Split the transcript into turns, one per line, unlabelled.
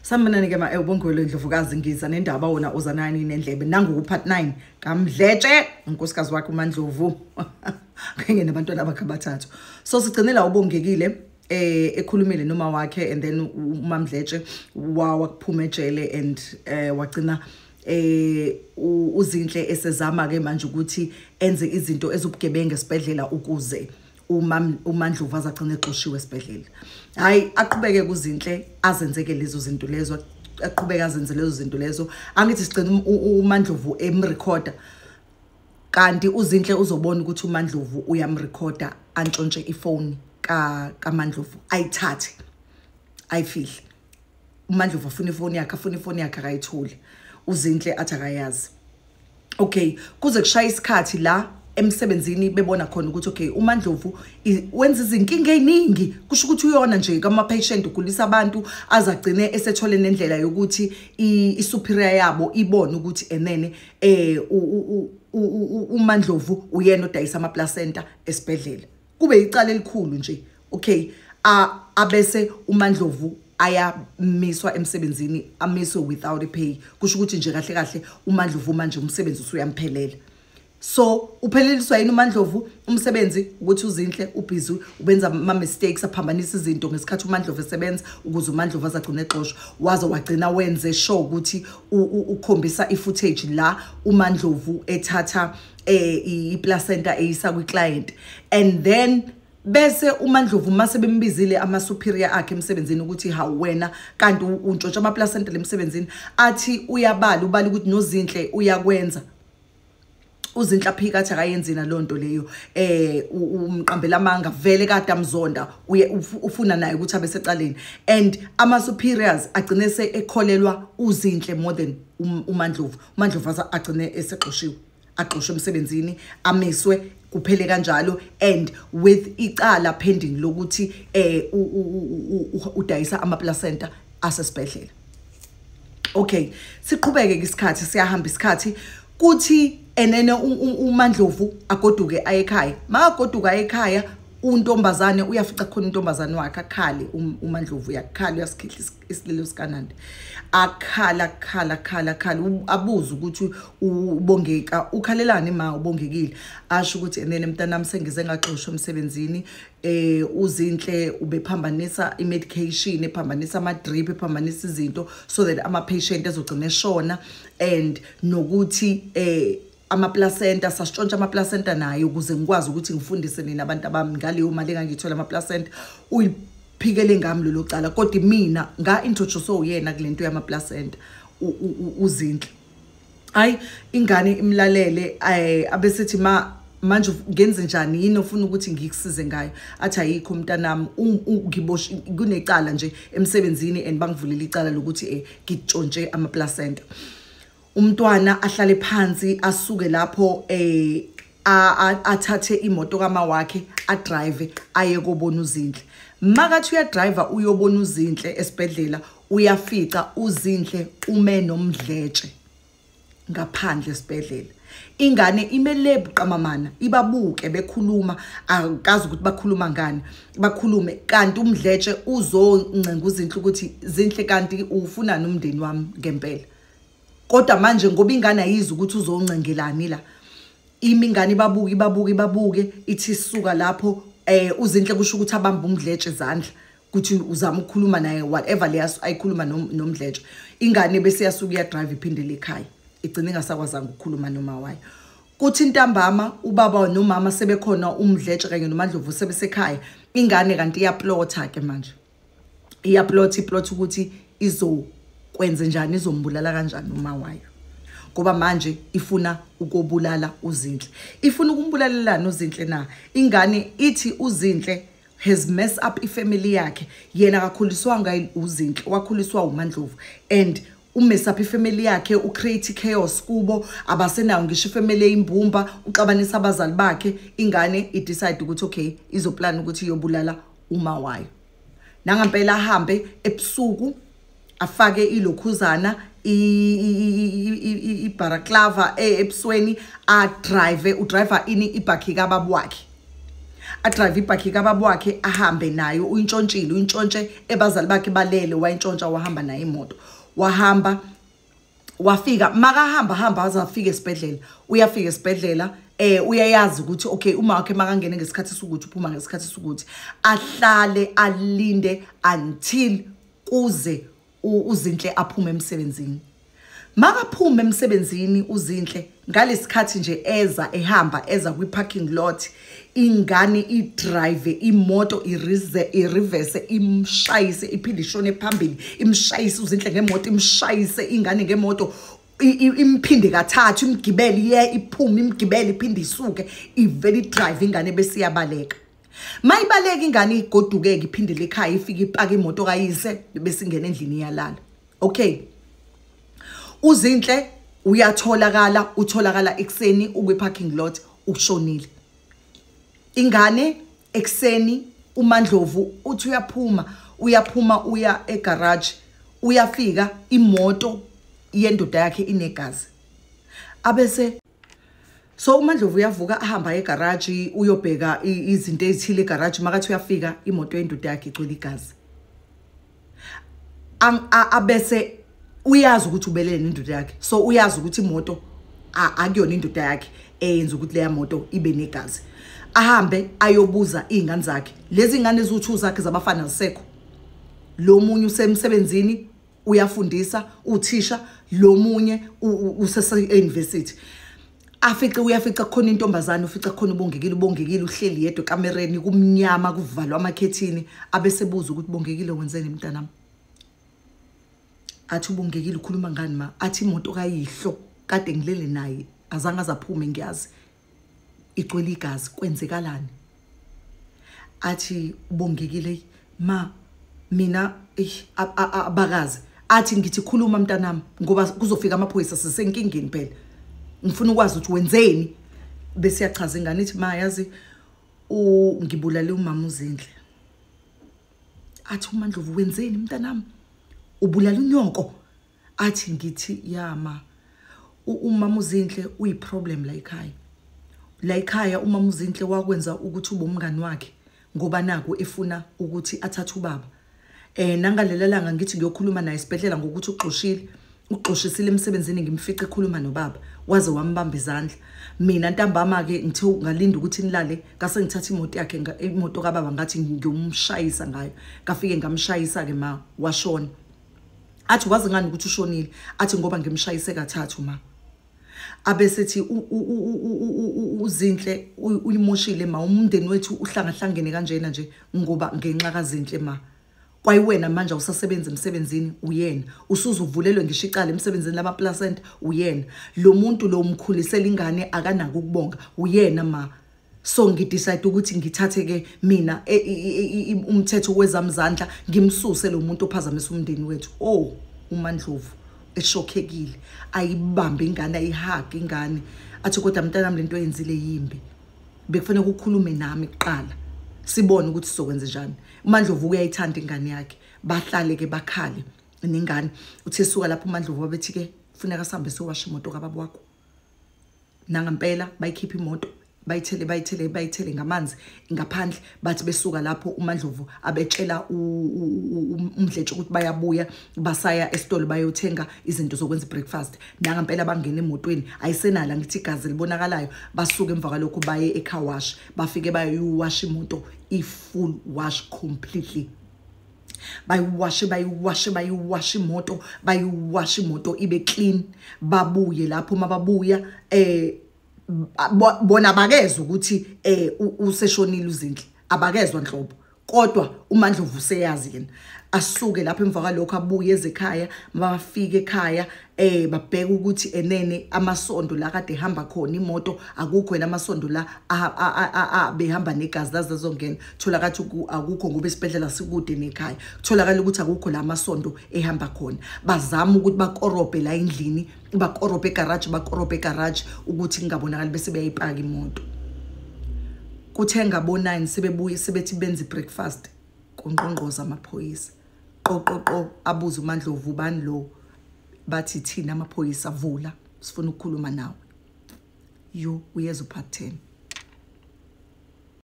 Sanibonani-ke ma ubongwelo Ndlovukazi, ngiza nendaba wona uza nani nendlebe. Nangu part 9 kaMdletshe, unkosikazi wakhe uMaNdlovu kanye nabantwana bakhe abathathu. So sigcinela uBongekile ekhulumile noma wakhe, and then uMaMdletshe wakuphuma ejele and wagcina uZinhle esezama ke manje ukuthi enze izinto ezobugebengu esibhedlela ukuze uMaNdlovu azagcina exoshiwe esibhedlela. Hayi, aqhubeke kuZinhle azenzeke lezo zinto lezo, aqhubeke azenze lezo zinto lezo. Angithi sigcina uMaNdlovu emrecorda, kanti uZinhle uzobona ukuthi uMaNdlovu uyamrecorda, antshontshe ifoni kaMaNdlovu, ayithathe ayifihle. uMaNdlovu afuna ifoni yakhe, afuna ifoni yakhe, akayitholi. UZinhle athi akayazi. Okay, kuze kushaya isikhathi la emsebenzini bebona khona ukuthi okay, uMaNdlovu wenza izinkinga eziningi, kusho ukuthi uyona nje kama patient, ugulisa abantu, azagcine esethole nendlela yokuthi i-superior yabo ibone ukuthi enene uMaNdlovu uyena odayisa ama placenta esibhedlela. Kube icala elikhulu nje. Okay, abese uMaNdlovu ayamiswa emsebenzini, amiswe without a pay. Kusho ukuthi nje kahle kahle uMaNdlovu manje umsebenzi usuyamphelela. So upheleliswa yini uMaNdlovu umsebenzi? Ukuthi uZinhle ubhizi ubenza ama mistakes, aphambanisa izinto ngesikhathi uMaNdlovu esebenza, ukuze uMaNdlovu azagcina exoshwa. Waze wagcina wenze sure ukuthi ukhombisa i-footage la uMaNdlovu ethatha i-placenta eyisa kwi-client, and then bese uMaNdlovu mase bembizile ama superior akhe emsebenzini ukuthi hawu wena kanti untshontsha ama placenta lemsebenzini, athi uyabala, ubala ukuthi noZinhle uyakwenza. UZinhle aphika athi akayenzi nalonto leyo, umqambela amanga vele kade amzonda, ufuna naye ukuthi abe secaleni. And ama superiors agcine se ekholelwa uZinhle more than uMaNdlovu. UMaNdlovu agcine esexoshiwe, axoshwe emsebenzini, amiswe, kuphele kanjalo, and with icala pending lokuthi udayisa ama placenta asesibhedlela. Okay, siqhubeke isikhathi, siyahamba isikhathi, kuthi enene uMaNdlovu agoduke aye ekhaya. Makagoduka ekhaya untombazane uyafica khona untombazane wakhe akhale. UMaNdlovu uyakhala, uyasikhihla isililo sikanandi, akhala khala khala khala, abuze ukuthi uBongeka ukhalelani ma uBongekile, asho ukuthi enene mntanami sengize ngaxoshwa emsebenzini, uZinhle ubephambanisa i-medication, ephambanisa ama-drip, ephambanisa izinto so that ama-patient ezogcina eshona, and nokuthi ama-placenta sasitshontsha ama-placenta naye ukuze ngikwazi ukuthi ngifundise nina abantu abami ngaleyo mali engangiyithola ama-placenta. Uyiphikele ngami lelo cala, kodwa mina nga-introduce uyena kule nto yama-placenta uZinhle. Hayi, ingane imlalele, abesithi ma manje ngenze njani, yini ofuna ukuthi ngikusize ngayo? Athi ayikho mntanami, ngibosh kunecala nje emsebenzini and bangivulela icala lokuthi ngitshontshe ama-placenta. Umntwana ahlale phansi, asuke lapho athathe imoto kama wakhe, adrive aye kobona uZinhle. Makathi uyadriver uyobona uZinhle esibhedlela, uyafica uZinhle ume noMdletshe ngaphandle esibhedlela. Ingane imele buqamamana, ibabuke bekhuluma, akazi ukuthi bakhuluma ngani, bakhulume kanti uMdletshe uzoncenga uZinhle ukuthi Zinhle kanti ufunani umndeni wami ngempela. Kodwa manje ngoba ingane ayizwa ukuthi uzoncengelani la, imi ingane ibabuke ibabuke ibabuke, ithi isuka lapho uZinhle kusho ukuthi abambe uMdletshe izandla ukuthi uzama ukukhuluma naye whatever le ayikhuluma noMdletshe. Ingane bese yasuka iya drive iphindele ekhaya, igcine ingasakwazanga ukukhuluma noma wayo. Kuthi ntambama ubaba nomama sebekhona, uMdletshe kanye noMaNdlovu sebesekhaya, ingane kanti iyaplotha ke manje, iyaplotha, iplot ukuthi izokwenza njani, izombulala kanjani uma wayo, ngoba manje ifuna ukubulala uZinhle. Ifuna ukumbulalelana uZinhle na? Ingane ithi uZinhle has messed up ifamily yakhe, yena akakhuliswanga uZinhle, wakhuliswa uMaNdlovu, and umess up ifamily yakhe, ucreate chaos kubo, abasenayo ngisho ifamily eyimbumba, uxabanisa abazali bakhe. Ingane idecide ukuthi okay, izoplan ukuthi iyobulala uma wayo. Nangampela ahambe ebusuku afake ilokhuzana ibaraklava ebusweni, adrive, udriver ini ibhakhi kababa wakhe. Adrive ibhakhi kababa wakhe ahambe nayo, uyintshontshile, uyintshontshe ebazali bakhe balele, wayintshontsha wahamba nayo imoto. Wahamba wafika, makahamba hamba aze afike esibhedlela. Uyafika esibhedlela, uyayazi ukuthi okay uma wakhe makangene ngesikhathi sokuthi uphuma ngesikhathi sokuthi, ahlale alinde until kuze uZinhle aphume emsebenzini. Makaphuma emsebenzini uZinhle ngalesikhathi nje eza ehamba eza kwi parking lot, ingane idrive imoto ireverse imshayise, iphinde ishone phambili, imshayise uZinhle ngemoto, imshayise ingane ngemoto, imphinde kathathu, imgibele iye iphume, imgibele iphinde isuke, ivele idrive ingane bese iyabaleka. Mayibaleka ingane igodukeke iphindele ekhaya, ifike ipaka imoto kayise bese ingena endlini iyalala. Okay, uZinhle uyatholakala, utholakala ekseni ukwi parking lot, ushonile. Ingane ekseni uMandlovu uthi uyaphuma, uyaphuma uya egarage, uyafika imoto yendoda yakhe inegazi. Abese so uMandlovu uyavuka ahamba egarage uyobheka izinto ezithile egarage, makathi uyafika imoto yendoda yakhe igcwele igazi. Abese uyazi ukuthi ubelele nendoda yakhe, so uyazi ukuthi imoto akuyona indoda yakhe eyenza ukuthi leya moto ibe negazi. Ahambe ayobuza izingane zakhe, lezi ingane eziwu2 zakhe zabafana zisekho. Lo munye usemsebenzini uyafundisa uthisha, lo munye usese university. Afice uyafica khona intombazane, ufica khona uBongekile, uBongekile uhleli yedwa ekamereni, kumnyama, kuvalwa amakhethini. Abesebuza ukuthi Bongekile wenzeni mntanami? Athi uBongekile ukhuluma ngani ma? Athi imoto kayihlo kade ngilele naye azange azaphume, ngiyazi igcwele igazi, kwenzekalani? Athi uBongekile ma mina abakazi. Athi ngithi khuluma mntanami ngoba kuzofika amaphoyisa, sisenkingeni phela, ngifuna ukwazi ukuthi wenzeni. Bese yachaza ingane ithi ma yazi ngibulale umama uZinhle. Athi uMandlovu wenzeni mntanami? Ubulala unyoko? Athi ngithi yama umama uZinhle uyiproblem la ekhaya. La ekhaya umama uZinhle wakwenza ukuthi ube umngani wakhe ngoba naku efuna ukuthi athathe ubaba. Nangalela langa ngithi ngiyokhuluma naye esibhedlela ngokuthi uxoshile, uxoshisile emsebenzini, ngimfice ekhuluma nobaba, waze wambamba izandla. Mina ntambama ke ngithe ngalinda ukuthi nilale, ngase ngithatha imoto yakhe, imoto kababa, ngathi ngiyomshayisa ngayo. Ngafike ngamshayisa ke ma, washona. Athi wazi ngani ukuthi ushonile? Athi ngoba ngimshayise kathathu ma. Abesethi uZinhle uyimoshile ma, umndeni wethu uhlangahlangene kanjena nje ngoba ngenxa kaZinhle ma. Kwayiwena manje awusasebenzi emsebenzini, uyena usuzuvulelwe ngisho icala emsebenzini lama placenta, uyena lo muntu lo umkhulisela ingane akanako ukubonga, uyena ma. So ngidecide ukuthi ngithathe ke mina umthetho wezamzandla ngimsuse lo muntu ophazamisa umndeni wethu. Oh, uMandlovu eshokhekile, ayibambe ingane, ayihug ingane, athi kodwa mntanami lento oyenzile yimbi, bekufanele ukukhulume nami kuqala sibone ukuthi sizokwenza njani. uMandlovu uyayithanda ingane yakhe, bahlale ke bakhale nengane. Uthe suka lapho uMandlovu wabethi ke kufuneka sihambe siyowasha imoto kababa wakho. Nangampela bayikhipha imoto, bayithele bayithele bayithele ngamanzi ngaphandle. Bathi besuka lapho uMandlovu abetshela uMdletshe ukuthi bayabuya, basaya esitolo bayothenga izinto zokwenza breakfast. Nangampela bangena emotweni, ayisenala ngithi igazi libonakalayo. Basuka emva kwalokho baye ecar wash, bafike bayoyiwasha imoto i-full wash completely. Bayiwashe bayiwashe bayiwashe imoto, bayiwashe imoto ibe clean. Babuye lapho, mababuya bona abakezwa ukuthi useshonile uZinhle, abakezwa nhlobo, kodwa uMandlovu useyazi yena. Asuke lapho emva kwalokho abuye ezekhaya. Mabafike ekhaya babheka ukuthi enene amasondo la kade ehamba khona imoto akukho, yena amasondo la behamba negazi lazozongena, tholakala ukuthi akukho ngoba isibhedlela sikude nekhaya, tholakala ukuthi akukho la amasondo ehamba khona. Bazama ukuthi bakorobhe la endlini, bakorobhe egarage, bakorobhe egarage ukuthi kungabonakali, bese beyayipaka imoto. Kuthe ngabo 9 sebebuye sebethi benza breakfast, kungqongqoza amaphoyisa, qoqoqo. Abuza uMandlovu ubani lo? Bathi thina amaphoyisa, vula sifuna ukukhuluma nawe. Yo, uyeza part 10.